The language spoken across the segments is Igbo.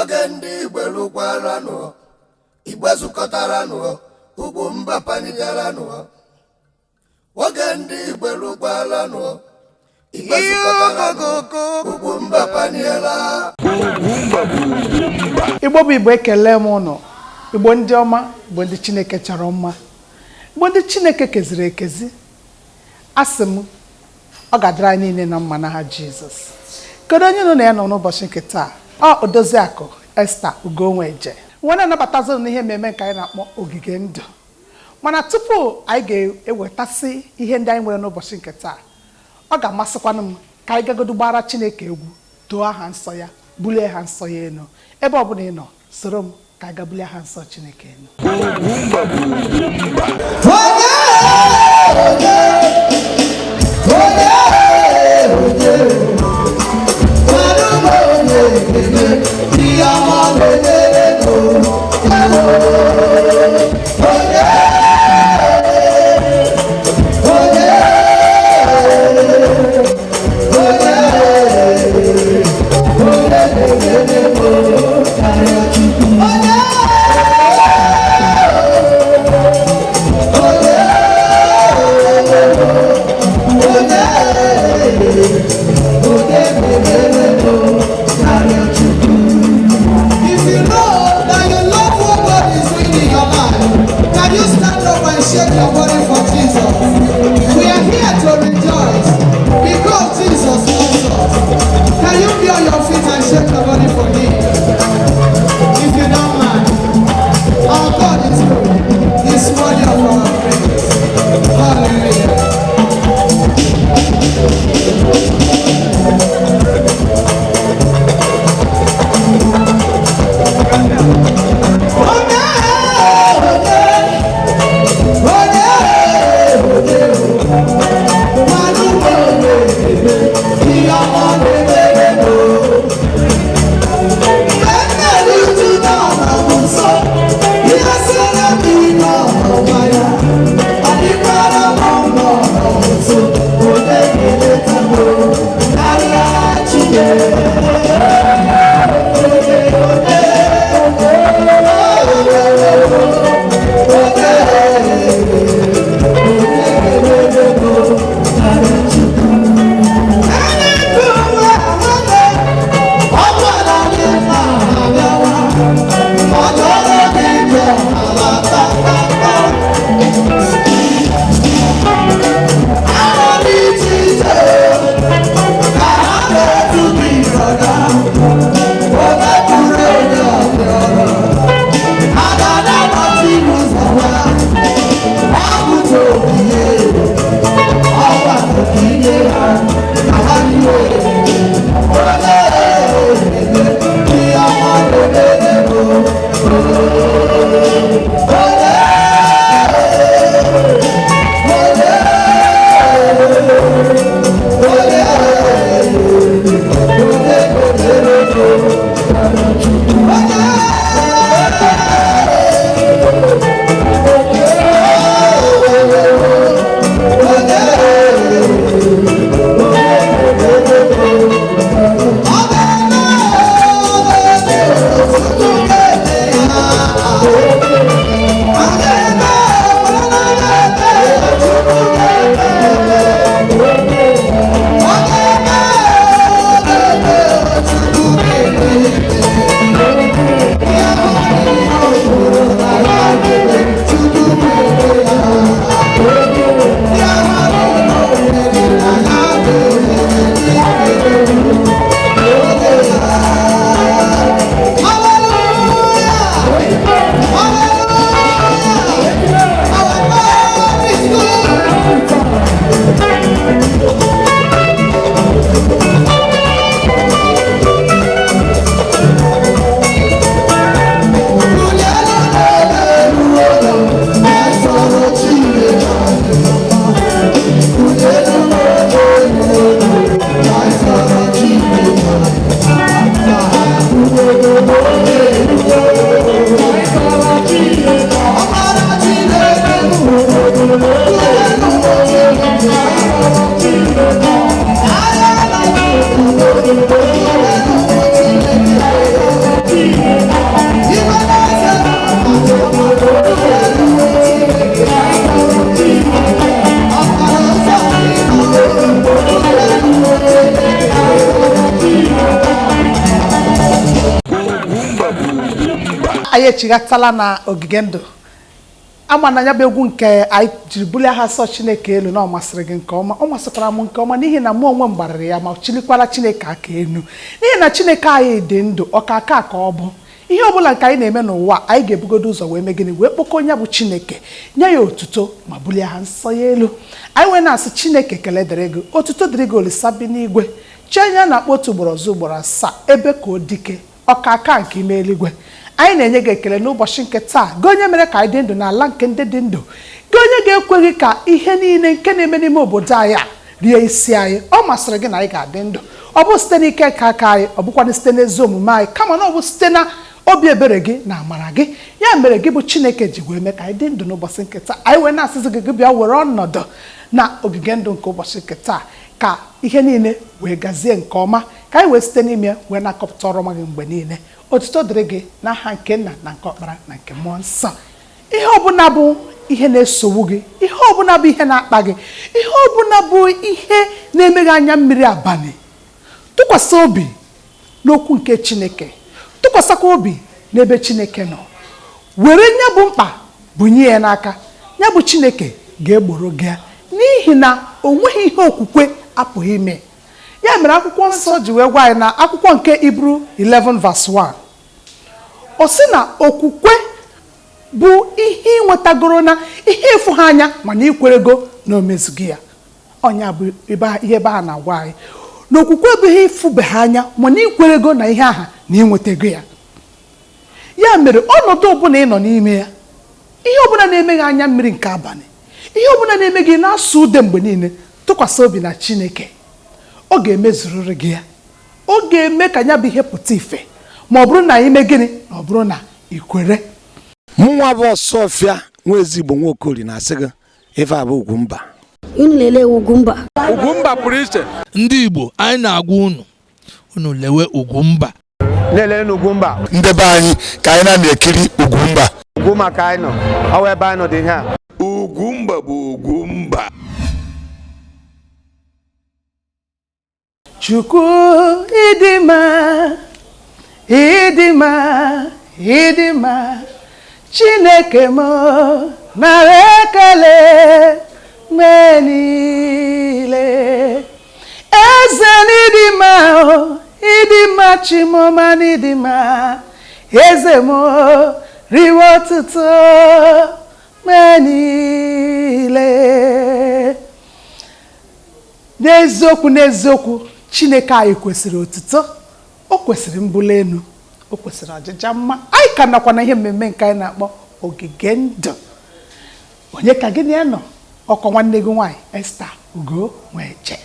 Oge ndị Igbo lụkwaranụ, Igbo zukọtaranụ, ugwu mba panigaranụ. Oge ndị Igbo lụkwaranụ, Igbo zukọtaranụ, ugwu mba paniela. Igbo bụ Igbo, ekele m ụnụ. Igbo ndị ọma, Igbo ndị Chineke chọrọ mma, Igbo ndị Chineke keziri ekezi, asị m ọ ga-adịrị anyị niile na mma n'aha Jizọs. Kedu onye nọ na ya nọ n'ụbọchị nke taa? Ọ Odoziakụ Esther Ugonweje nwe na-anabatazi ụnụ n'ihe mmemme nke anyị na-akpọ Ogige Ndụ. Mana tupu anyị ga-ewetasị ihe ndị anyị nwere n'ụbọchị nke taa, ọ ga-amasịkwanụ m ka anyị gagodu gbara Chineke egwu, too aha nsọ ya, bulie aha nsọ ya elu. Ebe ọbụla ị nọ, soro m ka anyị ga bulie aha nsọ Chineke elu. If you know that you love what God is doing in your life, can you stand up and shake your body for Jesus? We are here to rejoice because Jesus loves us. Can you be on your feet and shake your body for Him? Anyị echighatala na Ogige Ndụ. Ama na ya bụ egwu nke anyị jiri bulie aha nsọ Chineke elu na ọ masịrị gị nke ọma. Ọ masịkwara m nke ọma, n'ihi na mụ onwe m gbarịrị ya ma chilikwara Chineke aka elu, n'ihi na Chineke anyị dị ndụ. Ọka aka ka ọ bụ ihe ọbụla nke anyị na-eme n'ụwa, anyị ga-ebugodo ụzọ wee mee gịnị? Wee kpọkọ onye bụ Chineke, nye ya otuto ma bulie aha nsọ ya elu. Anyị wee na-asị Chineke, ekele dịrị gị, otuto dịrị gị, Olisa bi n'igwe, chi anya na-akpọ otu ugboro ọzọ ugboro asaa, ebe ka o dike ọka aka nke ime eluigwe. Anyị na-enye gị ekele n'ụbọchị nke taa, gị onye mere ka anyị dị ndụ n'ala nke ndị dị ndụ, gị onye ga-ekweghị ka ihe niile nke na-eme n'ime obodo anyị a rie isi anyị. Ọ masịrị gị na anyị ga-adị ndụ. Ọ bụ site n'ike nke aka anyị, ọ bụkwanụ site n'ezi omume anyị, kama na ọ bụ site na obi ebere gị na amara gị. Ya mere gị bụ Chineke ji wee mee ka anyị dị ndụ n'ụbọchị nke taa. Anyị wee na-asịzi gị, gị bịa were ọnọdụ na Ogige Ndụ nke ụbọchị nke taa, ka ihe niile wee gazie nke ọma, ka anyị wee site n'ime ya wee na-akọpụta ọrụ ọma gị mgbe niile. Otuto dịrị gị n'aha nke Nna na nke Ọkpara na nke Mmụọ Nsọ. Ihe ọbụla bụ ihe na-esogbu gị, ihe ọbụla bụ ihe na-akpa gị, ihe ọbụla bụ ihe na-eme gị anya mmiri abalị, tụkwasị obi n'okwu nke Chineke, tụkwasịkwa obi n'ebe Chineke nọ. Were nye bụ mkpa bunye ya n'aka ya, bụ Chineke ga-egboro gị ya, n'ihi na o nweghị ihe okwukwe apụghị ime. Ya mere akwụkwọ nsọ ji wee gwa anyị na akwụkwọ nke Hibru 11 verse 1, ọ sị na okwukwe bụ ihe ịnwetagoro na ihe ịfụ ha anya, mana ikwerego na omezugo ya. Ọnya bụ ihe ebe a na-agwa anyị na okwukwe bụ ihe ịfụbeghị anya, mana ikwerego na ihe aha na ịnwetago ya. Ya mere, ọnọdụ ọbụla ị nọ n'ime ya, ihe ọbụla na-eme gị anya mmiri nke abalị, ihe ọbụla na-eme gị na-asụ ude mgbe niile, tụkwasị obi na Chineke. Ọ ga-emezurịrị gị ya. Ọ ga-eme ka ya bụ ihe pụta ife, ma ọ bụrụ na ime gịnị? Na ọ bụrụ na ị kwere. Mụnwa bụ Ọsọfịa nwa ezigbo Nwaokori na-asị gị, ife a bụ Ugwumba. Unu lelee Ugwumba. Ugwumba pụrụ iche. Ndị Igbo, anyị na-agwa unu, unu lewe Ugwumba. Na-ele n'Ugwumba. Ndị be anyị, ka anyị na-ekiri Ugwumba. Ugwumba ka anyị nọ, ọwa ebe anyị nọ dị ihe a. Ugwumba bụ Ugwumba. Chukwu, ịdị mma, ịdị mma, ịdị mma. Chineke m, nara ekele mgbe niile. Eze n'ịdị mma o, ịdị mma. Chimoma n'ịdị mma. Eze m, riwe otuto mgbe niile. N'eziokwu, n'eziokwu, Chineke anyị kwesịrị otuto, o kwesịrị mbuli elu, o kwesịrị ọjịja mma. Anyị ka nakwa na ihe mmemme nke anyị na-akpọ Ogige Ndụ. Onye ka gị na ya nọ? Ọkwa nwanne gị nwaanyị, Esther Ugo Nweje.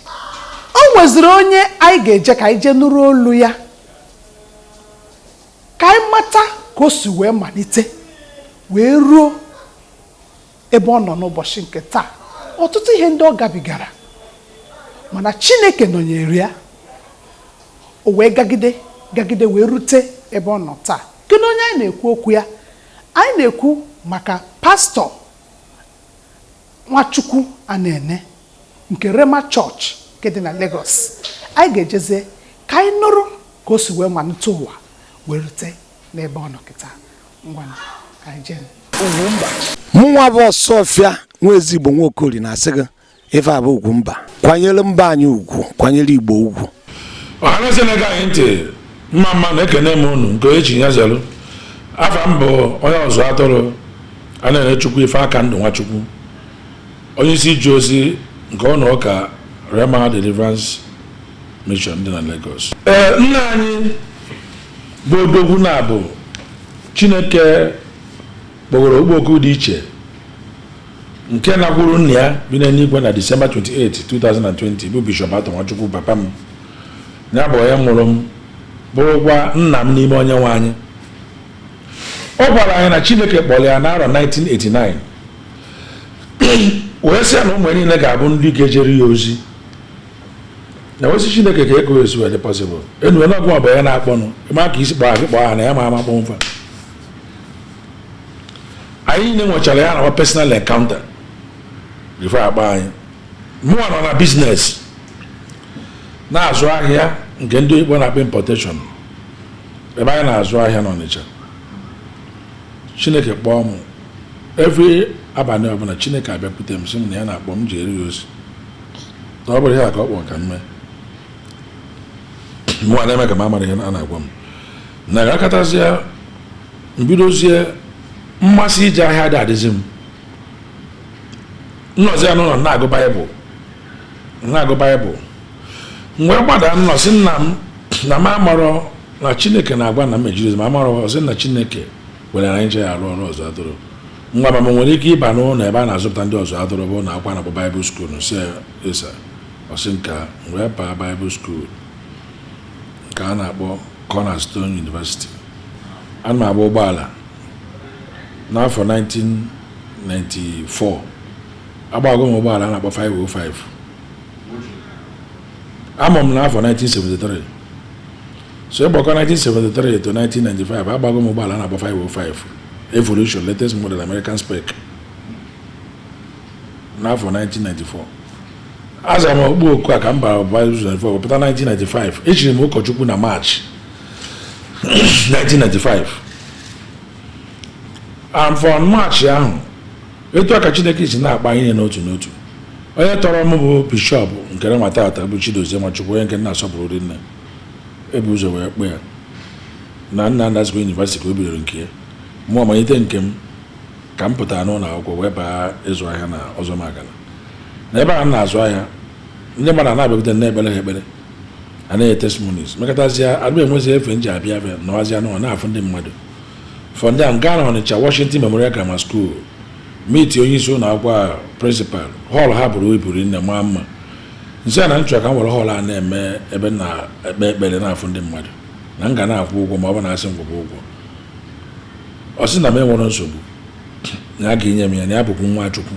O nweziri onye anyị ga-eje ka anyị jee nụrụ olu ya, ka anyị mata ka o si wee malite wee ruo ebe ọ nọ n'ụbọchị nke taa. Ọtụtụ ihe ndị ọ gabigara, mana Chineke nọnyere ya, o wee gagide gagide wee rute ebe ọ nọ taa. Kedu onye anyị na-ekwu okwu ya? Anyị na-ekwu maka Pastọ Nwachukwu Anene nke Rhema Church nke dị na Lagos. Anyị ga-ejezie ka anyị nụrụ ka o si wee malite ụwa wee rute n'ebe ọ nọ kịta. Ngwa, ka anyị jee. Mụnwa bụ Ọsọfịa nwa ezigbo Nwaokori na-asị gị, ife a bụ Ugwumba. Kwanyere mba anyị ugwu, kwanyere Igbo ugwu. Ọhaneze na-ege anyị ntị, mma mma, na-ekene m unu nke echi ya zelu. Afa m bụ onye ọzụ atụrụ a na-ere Chukwu ife aka ndụ Nwachukwu, onye isi ije ozi nke ụlọ ụka Rhema Deliverance Mission dị na Lagos. Ee, nna anyị bụ odogwu na-abụ Chineke kpọgoro okpoko dị iche nke nakwuru nna ya bi n'eluigwe na Disemba 28, 2020, bụ Bishọp Arthur Nwachukwu, papa m. Ya bụ onye mụrụ m, bụrụkwa nna m n'ime Onye nwe anyị. Ọ gwara anyị na Chineke kpọrọ ya n'arọ 1989 wee sị ya na ụmụ ya niile ga-abụ ndị ga-ejere ya ozi, na wee sị Chineke ka ego esi wee dị possible enu onye ọgwụ bụ ya na-akpọnụ ịma ka isi kpọọ akị kpọọ ha na ya ma ama kpọọ mfa. Anyị niile nwechara ya na personal encounter before akpa anyị. Mụnwa nọ na business, na-azụ ahịa nke ndị Igbo na-akpọ importation, ebe anyị na-azụ ahịa n'Ọnịcha. Chineke kpọọ m every abalị ọbụla, Chineke abịakwute m, sị m na ya na-akpọ m jere ya ozi, na ọ bụrụ ihe a ka ọ kpọrọ ka m mee. Mụnwa na-eme ka m amara ihe a na-agwa m na ga-akatazie mbidozie mmasị ije ahịa dị adịzi m. Nnọzi ya n'ụlọ na-agụ Baịbụl, na-agụ Baịbụl. Mgbe gbada nnọ, sị nna m na m amarọ na Chineke na-agwa na m ejiri ma amarọ. Sị na Chineke were anyị nche ya arụ ọrụ ọzọ atụrụ. Ngwa, ma m nwere ike ịba n'ụlọ ebe a na-azụpụta ndị ọzọ atụrụ, bụ na akwa na-akpọ Bible school? Si ịsa ọsị nka wee baa Bible school nke a na-akpọ Cornerstone University. Ana m agba ụgbọala n'afọ 1994. Agbago m ụgbọala a na-akpọ 505. Amụ m n'afọ 1973, so ịgbakọ 1973 to 1995, agbago m ụgbọala a na-akpọ 505 Evolution, latest model, American spec, n'afọ 1994. Azara m okpu oku a ka m bara Bible 94, pụta 1995. Echiri m ụkọchukwu na March 1995, and for March ahụ, etu a ka Chineke si na-akpa ihe n'otu n'otu. Onye tọrọ m bụ bishọp nke nwata tata bụ Chidozie Nwachukwu, onye nke nna asọpụrụ rinne. Ebu ụzọ wee kpee ya na nna Ndazikwa University ka o bidoro nke ya. Mụọ malite nke m ka m pụtara n'ụlọ akwụkwọ wee baa ịzụ ahịa na Ọzọmagana. Na ebe a m na-azụ ahịa, ndị mmadụ na-abịakwute na-ekpere ha ekpere, anaghị testimonies mekọtazie. Adịghị enwezi efe nji abịa abịa nọwazịa n'ụwa na-afụ ndị mmadụ. Fọ ndị a gaa na Ọnịcha, Washington Memorial Grammar School, meet onye isi ụlọ akwụkwọ a, principal. Hall ha buru ibu nne, maa mma. Nsị a na nchọ ka m were hall a na-eme ebe m na-ekpe ekpere, na-afụ ndị mmadụ, na m ga na-akwụ ụgwọ ma ọ bụ na asị m kwụba ụgwọ. Ọ sị na m enwere nsogbu, na a ga-enye m ya, na ya bụkwa nwa Chukwu.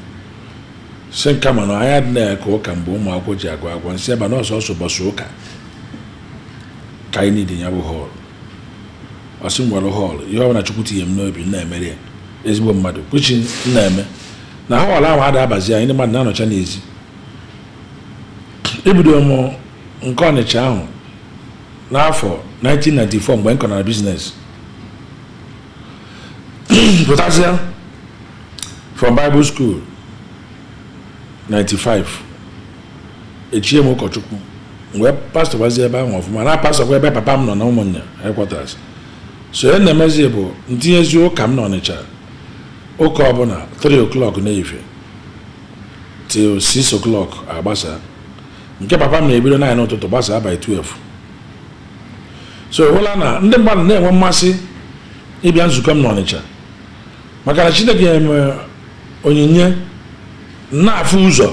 Si nka mana anya dị na-eke ụka mgbe ụmụ akwụkwọ ji agụ akwụkwọ. Nsị ebe na ọsọsọ ụbọchị ụka ka anyị niile ya bụ hall. Ọ sị m were hall. Ihe ọbụla Chukwu tinye m n'obi m na-emere ya. Ezigbo mmadụ kpuchi m na-eme na hall ahụ ada abazi anyị. Ndị mmadụ na-anọcha n'ezi. Ebido m nke Ọnịcha ahụ n'afọ 1994 mgbe m kọ na business pụtasịa from Bible school 95. Echie m ụkọchukwu wee pastọ gbazie ebe ahụ ọfụma, na pastọkwa ebe papa m nọ na ụmụnnya headquarters. So ihe na-emezi bụ ntinyezi ụka m n'Ọnịcha, ụka ọbụla 3 o'clock n'ehihie till 6 o'clock agbasa. Nke papa m na-ebido 9 ụtụtụ, gbasaa by 12. So hụla na ndị mmadụ na-enwe mmasị ịbịa nzukọ m n'Ọnịcha, maka na Chineke nyere onyinye na-afụ ụzọ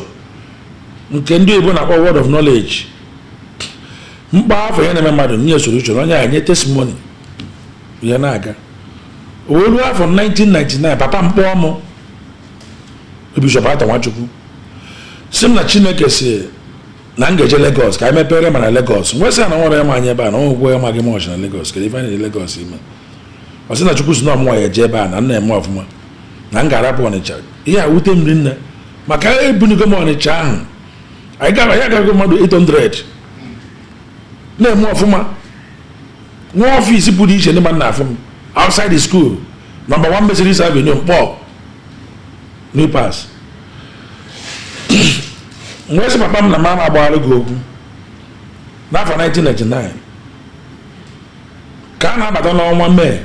nke ndị oyibo na-akpọ word of knowledge. Mkpa afọ ya na-eme mmadụ nye solution, onye a nye testimony ya na-aga. O wee ruo afọ 1999, papa m kpọọ m, Bishọp Arthur Nwachukwu, si m na Chineke si na m ga-eje Lagos ka anyị mepere ma na Lagos. Nwee sị ya na nwere ya ma anyị ebe a na onwekwe ya maghị m ọchị na Lagos. Kedu ife anyị na Lagos ime? Ọ sị na Chukwu si na ọmụnwa ya eje ebe a, na m na-eme ọfụma, na m ga-arapụ Ọnịcha. Ihe a wute m rinne, maka ebunigo m Ọnịcha ahụ, anyị gara ya agago mmadụ 800, na-eme ọfụma, nwa office pụrụ iche, ndị mmadụ na-afụ m outside the school, number 1 Mercedes Avenue, Mkpọ, New Pass. Nwee sị papa m na mama agbagharị gị okwu. N'afọ 1999 ka a na-abata n'ọnwa Mee,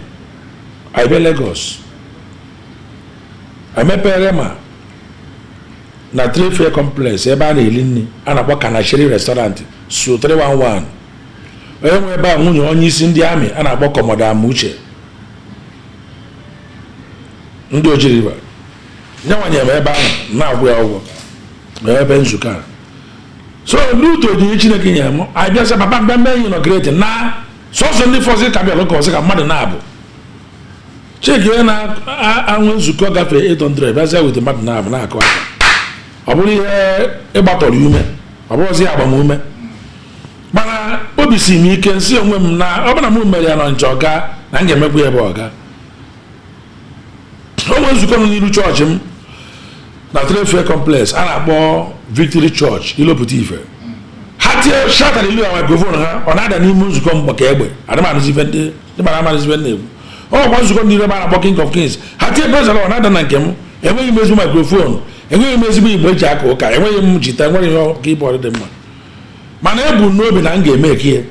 anyị bịa Lagos, emepere ma na Trade Fair Complex, ebe a na-eli nri a na-akpọ Kanashiri Restaurant, su 311. Onye nwe ebe a, nwunye onye isi ndị amị a na-akpọ Commodore Amuche, ndị Oji River, nyanwanye m ebe ahụ na-akwụ ya ụgwọ ebe nzukọ a. So n'utu onyinye Chineke nyere m, abịa sị papa m bịa mee inaugurate na sọsọ ndị fọsị ka bịara ụka. Ọsị ka mmadụ na-abụ cheki onye na-anwe nzukọ gafee 800, bịazịa wete mmadụ na-abụ na-akụ aka. Ọ bụrụ ihe ịgbatọrọ ume, ọ bụrụzi agbamume, mana obi si m ike nsị onwe m na ọ bụrụ na m mere ya na nche ọga, na m ga-emekwa ya ebe ọga. O nwere nzukọ nọ n'iru chọọchị m na Trade Fair Complex a na-akpọ Victory Church, Ilopụta Ife. Ha tie shout hallelujah, microphone ha ọ na-ada n'ime nzukọ m ka egbe. Adịmanụzife ndị mara amanụzife na-ekwu. Ọ nzukọ ndị ebe a na-akpọ King of Kings. Ha tie praise the Lord na-ada na nke m. Enweghị m ezigbo microphone, enweghị m ezigbo igbe eji aka ụka, enweghị m guitar, enweghị ihe keyboard dị mma, mana ebu m n'obi na m ga-eme eke ya.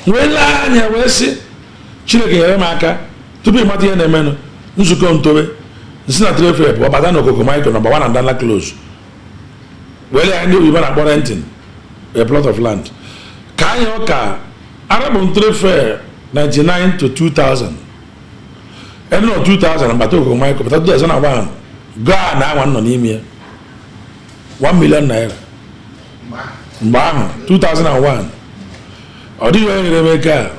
Wee lee anya wee sị, Chineke nyere m aka. Tupu ịmata ihe na-emenụ, nzukọ ntobe nsi na Trade Fair pụọ bata na Okoko Michael number 1 and Dana Close, wee lee anya, ndị oyibo na-akpọ renting a plot of land ka anyị ọka arabụ m Trade Fair 99 to 2000, ebe nọ 2000 bata Okoko Michael, bata 2001, gaa na anwa nọ n'ime ya 1 million naira mgbe ahụ, 2001. Ọ dịghị onye nyere m ego a.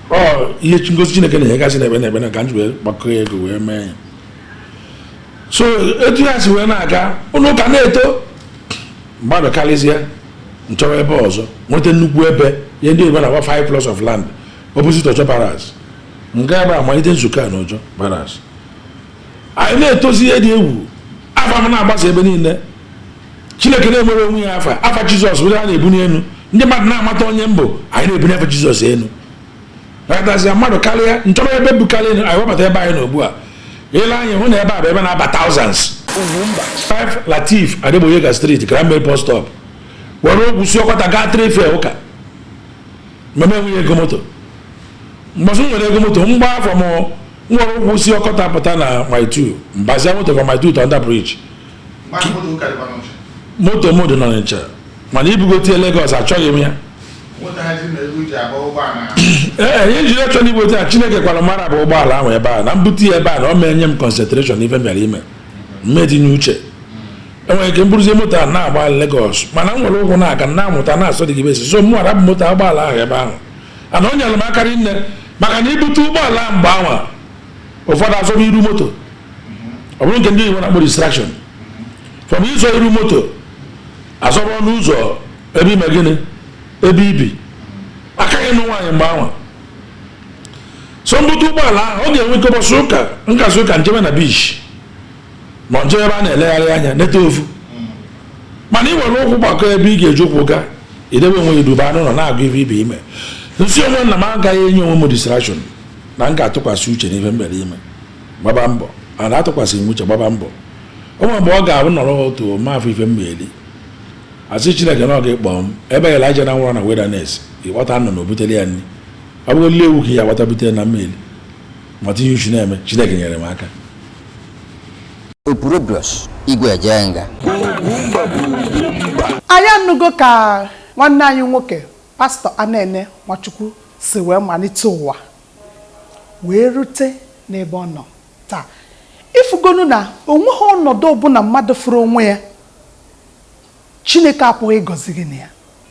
Ọ ihe ngosi Chineke na-enyegasị na ebe na ebe na ka m ji wee gbakọ ego wee mee ya. So etu ya si wee na-aga, ụlọ ụka na-eto, mmadụ karịsịa, nchọwa ebe ọzọ, nweta nnukwu ebe, ihe ndị oyibo na-akpọ 5 plots of land opposite Ojo Barracks. Nke ebe a malite nzukọ a n'Ojo Barracks. Anyị na-etozi ihe dị egwu, afa m na-agbasa ebe niile. Chineke na-emere onwe ya afa, afa Jizọs were a na-ebuni elu, ndị mmadụ na-amata onye mbụ. Anyị na-ebuni afa Jizọs elu, nakọtasịa mmadụ karịa, nchọrọ ebe bukarị elu, anyị webata ebe anyị nọ ugbu a. Ile anyị hụ na ebe a bụ ebe na-aba thousands. 5 Latif Adeboyega Street, Grand Mail bus stop, were okwu si ọkọta gaa Trade Fair ụka. Mgbe m enweghị ego moto, mgbọsị m nwere ego moto, mgba afọ m nwere ụkwụ si ọkọta pụta na Mile 2, mbazia moto from Mile 2 to under bridge. Moto m dị n'Ọnịcha, mana ibugote Lagos achọghị m ya. Ee, ihe njiri achọ n'ibote a, Chineke kwara mara bụ ụgbọala ahụ ebe a na mbute ya ebe a na ọ ma enye m concentration n'ife mere ime mmedi n'uche. Enwere ike mburuzie moto a na-agba Lagos, mana m nwere ụkwụ na-aga na-amụta na-asọ dị gị besi. So mụ arabụ moto ụgbọala ahụ ebe ahụ ana o nyere m aka rinne, maka na ibute ụgbọala ahụ mgbe anwa, ụfọdụ azọba iru moto, ọ bụrụ nke ndị Igbo na-akpọ distraction from ịzọ iru moto, azọba ọnụ ụzọ ebe ime gịnị, ebe ibi akaghị nụ nwaanyị mgbe anwa. So mbute ụgbọala ahụ, ọ ga-enwe ike ụbọchị ụka nkasi ụka njebe na beach ma nje ebe a na-elegharị anya neta ofu, mana ị were ụkwụ gbakọ ebe ị ga-eji ụkwụ gaa, idebe onwe gị duba n'ụlọ na-agụ ife ibe ime nsị onwe nna m. Agaghị enye onwe m distraction na m ga-atụkwasị uche n'ife m bịara ime, gbaba mbọ. Ana atụkwasịghị m uche gbaba mbọ. O nwere mgbe ọ ga-abụ nọrọ otu mafọ ife m ga-eri, asị Chineke na ọ ga-ekpọ m ebe Elijah na nwụrụ na wilderness, ịkpọta nnụnụ butere ya nri, ọ bụrụ ewu ka ya agbata butere na mmiri ma tinye uchu na-eme. Chineke nyere m aka. Opurobios Igwe Ejenga. Anyị anụgo ka nwanne anyị nwoke, Pastọ Anene Nwachukwu, si wee malite ụwa wee rute n'ebe ọ nọ taa. Ifugonu na onweghị ọnọdụ ọbụla mmadụ fụrụ onwe ya Chineke apụghị ịgọzi gị na ya.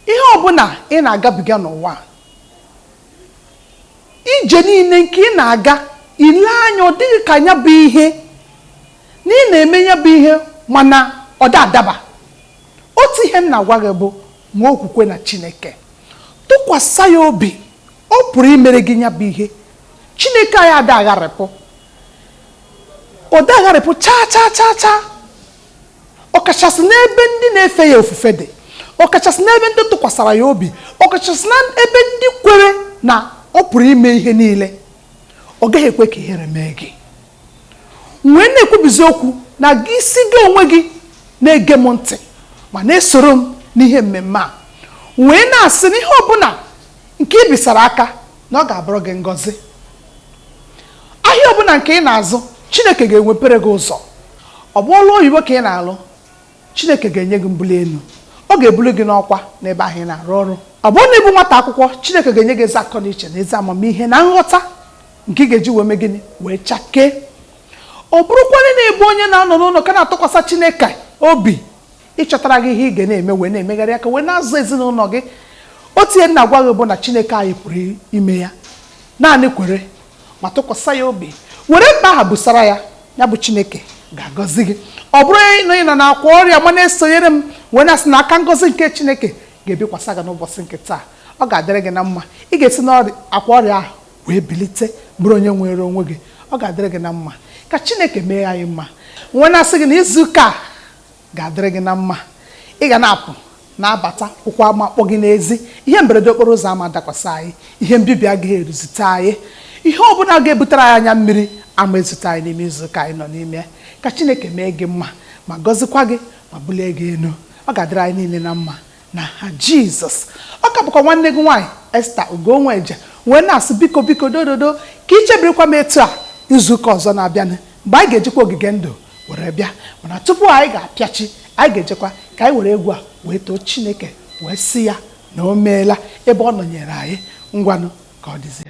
Ihe ọbụla ị na-agabiga n'ụwa a, ije niile nke ị na-aga, ile anya, ọ dịghị ka ya bụ ihe na ị na-eme ya bụ ihe, mana ọ da adaba. Otu ihe m na-agwa gị bụ, nwee okwukwe na Chineke, tụkwasị ya obi, ọ pụrụ imere gị ya bụ ihe. Chineke anyị ada agharịpụ, ọ da agharịpụ chaa chaa chaa chaa, ọkachasị n'ebe ndị na-efe ya ofufe dị, ọkachasị n'ebe ndị tụkwasara ya obi, ọkachasị n'ebe ndị kwere na ọ pụrụ ime ihe niile. Ọ gaghị ekwe ka ihere mee gị. Wee na-ekwubizi okwu na gị isi gị onwe gị na-ege m ntị ma na-esoro m n'ihe mmemme a, wee na-asị na ihe ọbụla nke ị bisara aka na ọ ga-abụrụ gị ngọzi. Ahịa ọbụla nke ị na-azụ, Chineke ga-enwepere gị ụzọ. Ọ bụ ọlụ oyibo ka ị na-alụ, Chineke ga-enye gị mbuli elu, ọ ga-ebuli gị n'ọkwa n'ebe ahụ ị na-arụ ọrụ. Ọ bụrụ na ịbụ nwata akwụkwọ, Chineke ga-enye gị ezi akọ na uche na ezi amamihe na nghọta nke ị ga-eji wee mee gịnị, wee chakee. Ọ bụrụkwana na ịbụ onye na-anọ n'ụlọ ka na-atụkwasị Chineke obi ịchọtara gị ihe ị ga na-eme wee na-emegharị aka wee na-azụ ezinụlọ gị, otu ihe na-agwa gị bụ na Chineke anyị pụrụ ime ya. Naanị kwere ma tụkwasị ya obi, were mkpa aha busara ya, ya bụ Chineke ga-agọzi gị. Ọ bụrụ na ị nọ n'akwa ọrịa ma na-esonyere m wee na-asị na aka ngọzi nke Chineke ga-ebikwasị gị n'ụbọchị nke taa, ọ ga-adịrị gị na mma. Ị ga-esi n'akwa ọrịa ahụ wee bilite bụrụ onye nwere onwe gị. Ọ ga-adịrị gị na mma. Ka Chineke mee anyị mma. Nwee na-asị gị na izu ụka a ga-adịrị gị na mma. Ị ga na-apụ na-abata, ụkwụ ama akpọ gị n'ezi, ihe mberede okporo ụzọ ama dakwasị anyị, ihe mbibi agaghị eruzite anyị. Ihe ọbụla ga-ebutere anyị anya mmiri ama ezute anyị n'ime izuụka anyị nọ n'ime. Ka Chineke mee gị mma ma gọzikwa gị ma bulie gị elu. Ọ ga-adịrị anyị niile na mma na ha Jizọs. Ọ ka bụkwa nwanne gị nwaanyị Esther Ugonweje wee na-asị biko biko dododo ka ị chebirikwa m etu a izuụka ọzọ na-abịanụ mgbe anyị ga-ejikwa ogige ndụ were bịa. Mana tupu anyị ga-apịachi, anyị ga-ejekwa ka anyị were egwu a wee too Chineke wee sị ya na o meela ebe ọ nọnyere anyị. Ngwanụ, ka ọ dịzie.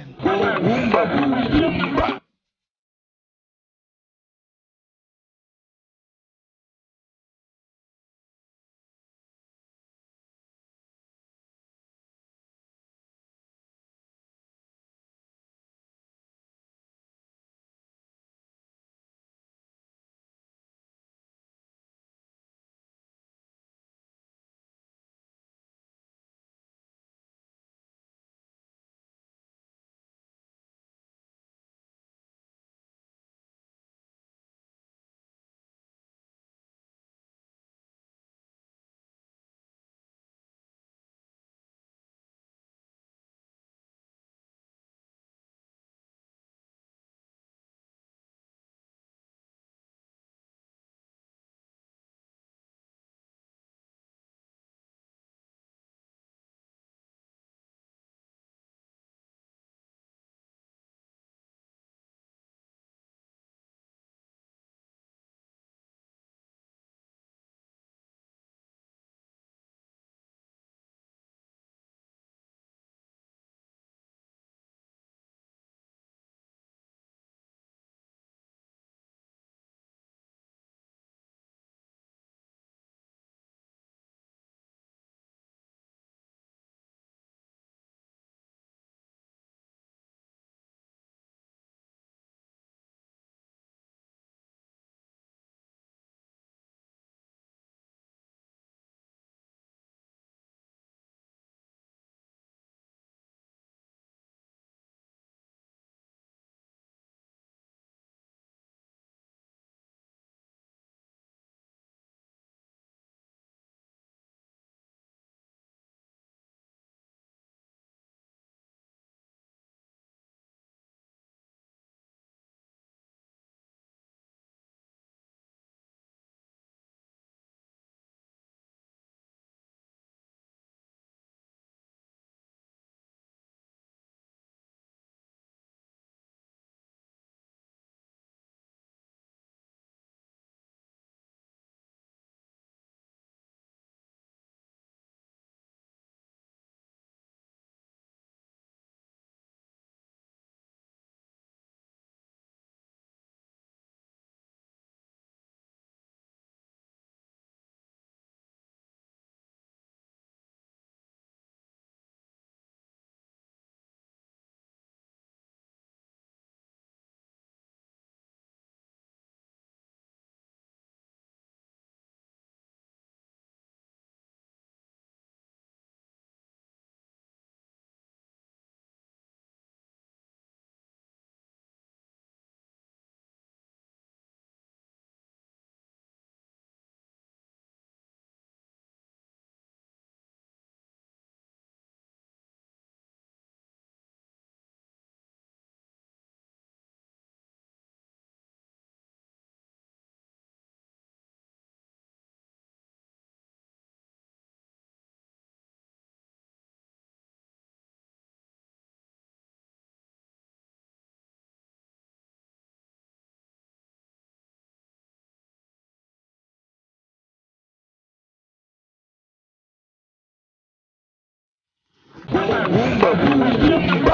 Ugwumba bụ Ugwumba.